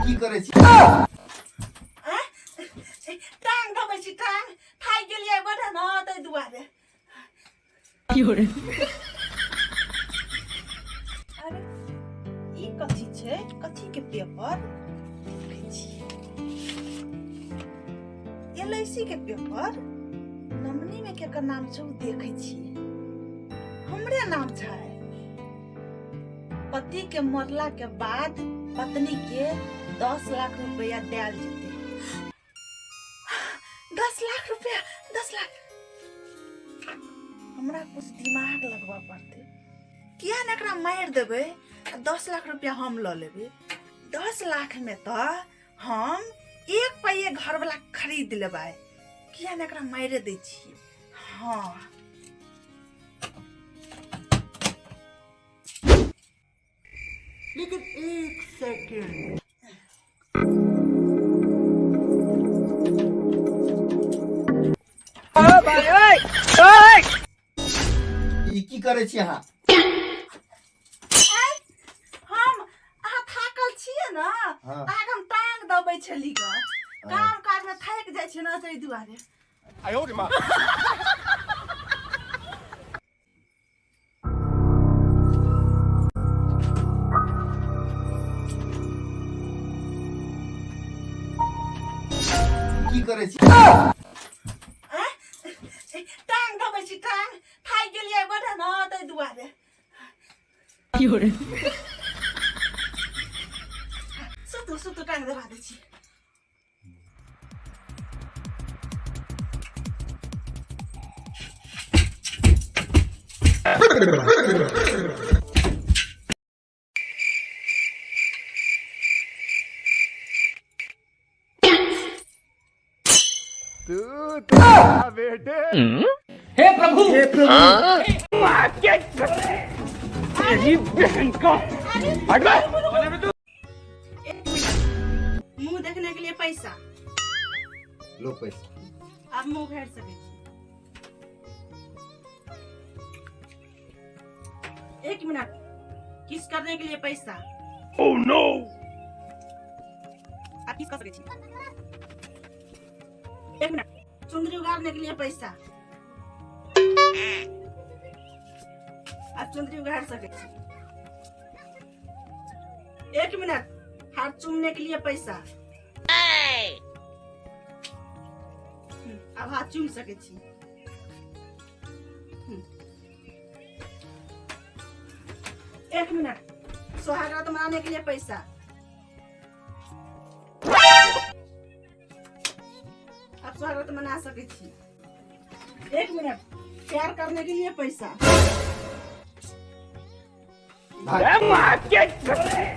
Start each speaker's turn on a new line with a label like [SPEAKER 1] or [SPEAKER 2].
[SPEAKER 1] की करै छी?
[SPEAKER 2] टांग धबै छी, टांग थाकि गेलियै बड ने, ताहि दुआरे। अरे, ई कथी छै? कथी के पेपर देखै छियै? एल I C के पेपर। नमनी में केकर नाम छै, ओ देखै छियै। हमरे नाम छै। पति के मरला के बाद पत्नी के 10 लाख रुपया देल जेतै। 10 लाख रुपया, 10 लाख। हमरा कुछ दिमाग लगबऽ पड़तै। किया ने एकरा मारि देबै आ 10 लाख रुपया हम लऽ लेबै? 10 लाख में तऽ हम एक पाइए घरवला खरीद लेबै। किया ने एकरा मारि दै छियै? हाँ।
[SPEAKER 3] लेकिन एक सेकंड।
[SPEAKER 1] ई की करै छी अहाँ?
[SPEAKER 2] हम अहाँ थाकल छियै ने?
[SPEAKER 1] हाँ।
[SPEAKER 2] अहाँके हम टांग दबै छली गऽ। काम काज में थाकि जाइ छै ने, ताहि दुआरे।
[SPEAKER 1] की करै छी?
[SPEAKER 2] टांग धबै छी, टांग। थाकि गेलियै बड ने, ताहि दुआरे। सुतू, सुतू, टांग दबा दै छी।
[SPEAKER 4] हे प्रभु, हे प्रभु,
[SPEAKER 2] एक मिनट, मुंह देखने के लिए पैसा।
[SPEAKER 1] लो पैसा।
[SPEAKER 2] आब मुंह उघारि सकै छी। एक मिनट, किस करने के लिए पैसा। Oh no! आप किस कर सकै छी। एक मिनट, चुंदरी उगाड़ने के लिए पैसा। आप चुंदरी उगाड़ सकै छी। एक मिनट, हाथ चूमने के लिए पैसा। अब हाथ चूम सकै छी। एक मिनट, सुहागरात मनाने के लिए पैसा। अब सुहागरात मना सकै छी। एक मिनट, प्यार करने के लिए पैसा।
[SPEAKER 1] भाग।